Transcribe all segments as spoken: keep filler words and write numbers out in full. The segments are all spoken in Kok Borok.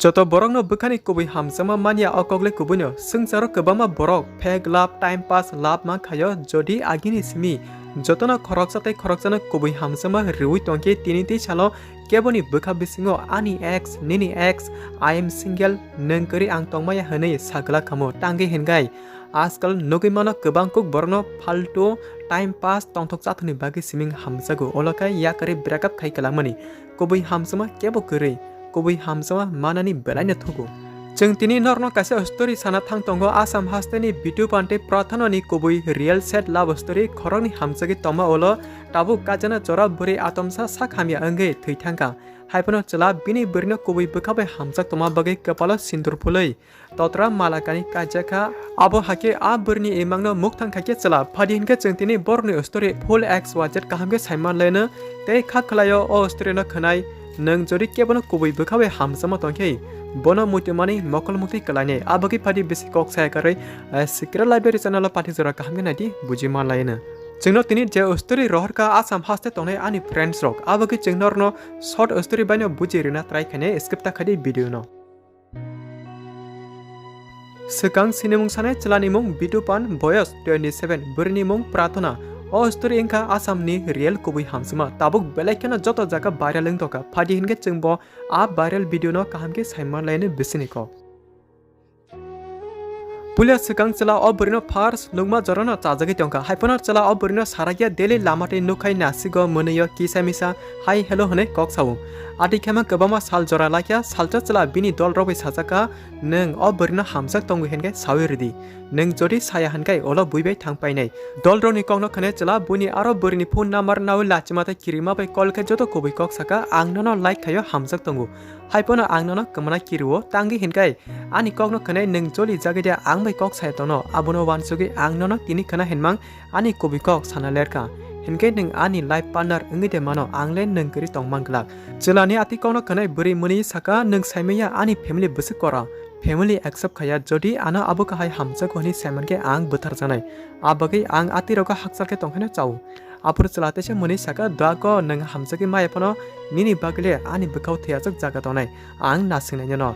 Joto borokno bwkhani kubui hamjakma manya o kokle kubuino. Swngcharo kwbangma borok fake love, time pass love ma khaio. Jodi agini simi jotono khoroksa tei khoroksano kubui hamjakma riui tongkhe, tini tei salo keboni bwkha bisingo ani ex, nini ex, I am single, nwng kwrwi ang tongmaya hwnwi sagwlak khamu. Tangwi hingai ajkal nugwi mano kwbang kuk borokno faltu time pass tongthok chathokni bagwi siming hamjago. Olo khe yakarwi breakup khai kwlangmani. Kubui hamjakma kebo kwrwi, kubui hamjakma manani belaino thugo. Chwng tini norokno kaisa story sana thang tongo, Assam hasteni Bitu Pante Prathanani kubui real sad love story. Khoroknwi hamjagwi tongma ulo tabuk kajana jora bwrwi atomsa sak hamya wngwi thwi thangkha. Haiphano chwla bini bwrwino kubui bwkha bai hamjak tongma bagwi kwpalo sindur phulwi totra mala kani kaijakha. Abo hakhe a bwrwini imangno mukthang khaikhe chwla. Phadi hinkhe chwng tini borokni story full X Y Z kaham khe saiman laino tei kha khwlaio o story no khwnai. Nwng jodi kebono kubui bwkha bai hamjakma tongkhe bono muitu mani mokol muktwi kwlainai. Abagwi phadi bisi kok saya karwi, eh, Secret Library channel o pathik jora kaham khe naidi buji man laino. Chwngno tini je story rohorkha Assam haste tongnai ani friends rok. Abagwi chwng norokno short story baino buji rwna try khainai, skip ta khaidi video no. Swkang sinimung sanai chwlani mung Bitu Pan, boyos twenty seven, bwrwini mung Prathona. O story wngkha Assamni real kubui hamjakma. Tabuk belai kheno joto jaga viral wngtokha. Phadi hinkhe chwngbo a viral video no kaham khe saiman laino bisini kok. Puila swkang chwla o bwrwino first nukma jorano chajagwi tongkha. Haiphano chwla o bwrwino sarakya daily lama tei nukhai nasigo mwnwiyo kisa misa hai hello hwnwi kok sao. Ati khema kwbangma sal jora laikya, salsa chwla bini dol rogwi sajakha, "Nwng o bwrwino hamjak tongo hinkhe sawi rwdi. Nwng jodi saya hinkhai ulo buibai thang painai." Dol rokni kokno khwnai chwla buini aro bwrwini phone number nawi lachima tei kirima bai call khe joto kubui kok saka, "Ang nono like khaio, hamjak tongo. Haiphano ang nono kwmana kirio, tangwi hinkhai ani kokno khwnai nwng joli jagwi de ang bai kok saya tongno, abono wansugwi ang nono tini khwna hinmang ani kubui kok sana lerkha. Hinkhe nwng ani life partner wngwi de mano, ang le nwng kwrwi tongmang glak." Chwlani ati kokno khwnai bwrwi mwnwi saka, "Nwng saimanya ani family bwswk kora, family accept khaya, jodi ano abo kahai hamjago hwnwi saimankhe ang bwtharjaknai, a bagwi ang ati rogo hakchal khe tongkhaino chao." Aphuru chwla teisa mwnwi saka, "Dua ko nwng hamjagwi maya phano nini bagwi le ani bwkhao thwiyasak jaga tongnai, ang nasingnai nono."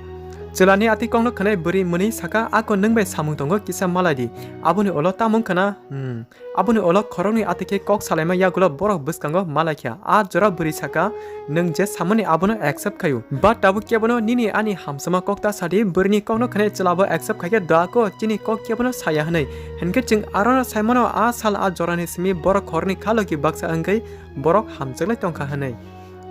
Chwlani ati kokno khwnai bwrwi mwnwi saka, "Ako nwng bai samung tongo, kisa malai di." Aboni ulo tamung khwna, hmm. Aboni ulo khoroknwi ati khe kok salaima yagulo borok bwskango malaikha. A jora bwrwi saka, "Nwng je samani abono accept khaio. But tabuk kebono nini ani hamjakma kok ta sadi." Bwrwini kokno khwnai chwlabo accept khaikhe, "Dua ko chini kok kebono saya," hwnwi. Hinkhe chwng arono saimano a sal a jorani simi borok khoroknwi kha logi baksa wngwi borok hamjaklai tongkha hwnwi.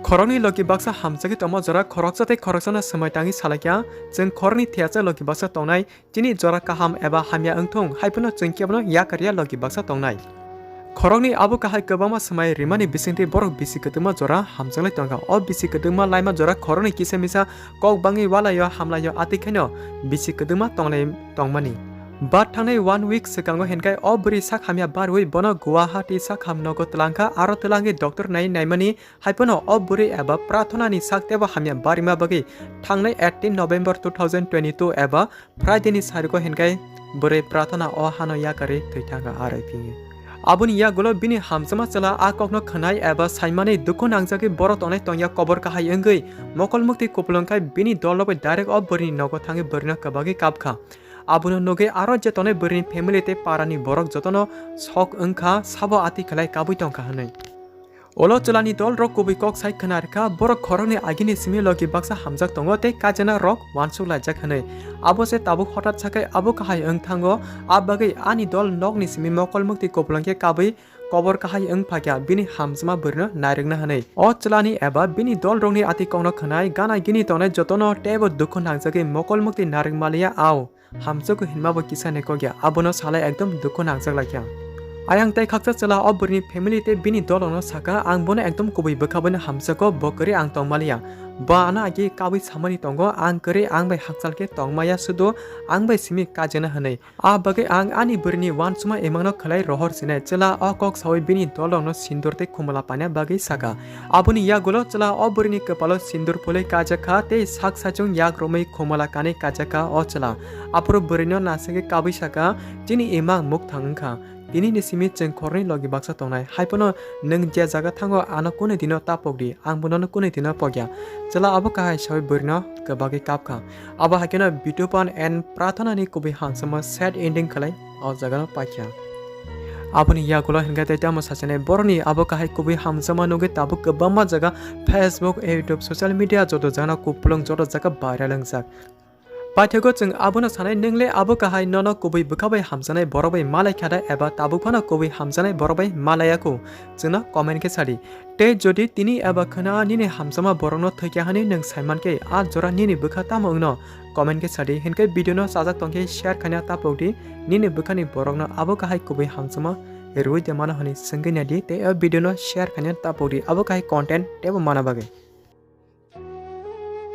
Khoroknwi logi baksa hamjagwi tongma jora khoroksa tei khoroksano swmai tangwi salaikha, chwng khoroknwi thiyasa logi baksa tongnai, chini jora kaham eba hamya wngthung, haiphano chwng kebono yakarya logi baksa tongnai. Khoroknwi abo kahai kwbangma swmai rimani bisingtwi borok bisi kwtwma jora hamjaklai tongkha. O bisi kwtwma laima jora khoroknwi kisa misa kok bangwi walaio hamlaio, ati khaino bisi kwtwma tonglai tongmani. But thangnai one week swkango hinkhai o bwrwi sak hamya barwi bono Guwahati sak ham nogo twlangkha, aro twlangwi doctor nai naimani. Haiphano o bwrwi eba Prathonani sak teibo hamya barima bagwi thangnai eighteen November two thousand twenty-two eba Friday ni sariko hinkhai bwrwi Prathona o hano yakarwi thwi thangkha, R I P. Aboni yagulo bini hamjakma chwla a kokno khwnai eba saimani dukhu nangjagwi borok tongnai tongya kobor kahai wngwi mokol mukti kupulung khai bini dol rogwi direct o bwrwini nogo thangwi bwrwino kwbagwi kapkha. Abono nugwi aro je tongnai bwrwini family tei parani borok jotono sok wngkha, sabo ati khlai kabwi tongkha hwnwi. Ulo chwlani dol rok kubui kok sai khwna rwkha, borok khoroknwi agini simi logi baksa hamjak tongo tei kajana rok wansuk laijak hwnwi. Abo se tabuk hothat sakhai abo kahai wng thango, a bagwi ani dol nokni simi mokol mukti kupulung khe kabwi kobor kahai wng phakya bini hamjakma bwrwino nairwkna hwnwi. O chwlani eba bini dol rokni ati kokno khwnai gana gini tongnai jotono teibo dukhu nangjagwi mokol mukti narwk maliya ao. Hamjago hinmabo kisa ni kok ya, abono salai ekdom dukhu nangjak laikha. Ayang tei khaksa chwla o bwrwini family tei bini dolrokno sakha, "Ang bono ekdom kubui bwkha bai no hamjago, bo kwrwi ang tongmaliya. Bo ano agi kabui samani tongo, ang kwrwi ang bai hakchal khe tongmaya, sudu ang bai simi kajena," hwnwi. A bagwi ang ani bwrwini wansukma imangno khwlai rohor sinai. Chwla o kok saui bini dolrokno sindur tei khumula paina bagwi sakha. Aboni yagulo chwla o bwrwini kwpalo sindur phulwi kajak kha tei sak saichung yak romwi khumala kanwi kajak kha o chwla. Aphuru bwrwino nasingwi kabwi sakha, "Chini imang mukthang wngkha. Tini ni simi chwng khoroknwi logi baksa tongnai. Haiphano nwng je jaga thango ano kunui dino ta pokdi, angbo nono kunui dino pokya. Chwla abo kahai sawi bwrwino kwbagwi kapkha. Abo haikheno Bitupan and Prathana ni kubui hamsamo sad ending khlai o jagano paikha. Aboni yagulo hinkhe tei tamo sachinai borokni abo kahai kubui hamsama nugwi tabuk kwbangma jaga Facebook, YouTube, social media joto jagano kupulung joto jaga viral wngjak. Paithago chwng abono sanai, nwngle abo kahai nono kubui bwkha bai hamjaknai borok bai malai kha da eba tabuk phano kubui hamjaknai borok bai malaiya kho? Chwngno comment khe sadi. Tei jodi tini eba khwna nini hamjakma borokno thwikya hwnwi nwng saimankhe, a jora nini bwkha tamo wngno? Comment khe sadi. Hinkhe video no chajak tongkhe share khaina tapokdi, nini bwkhani borokno abo kahai kubui hamjakma rwui de mano hwnwi swngwi naidi tei o video no share khaina tapokdi, abo kahai content teibo mana bagwi.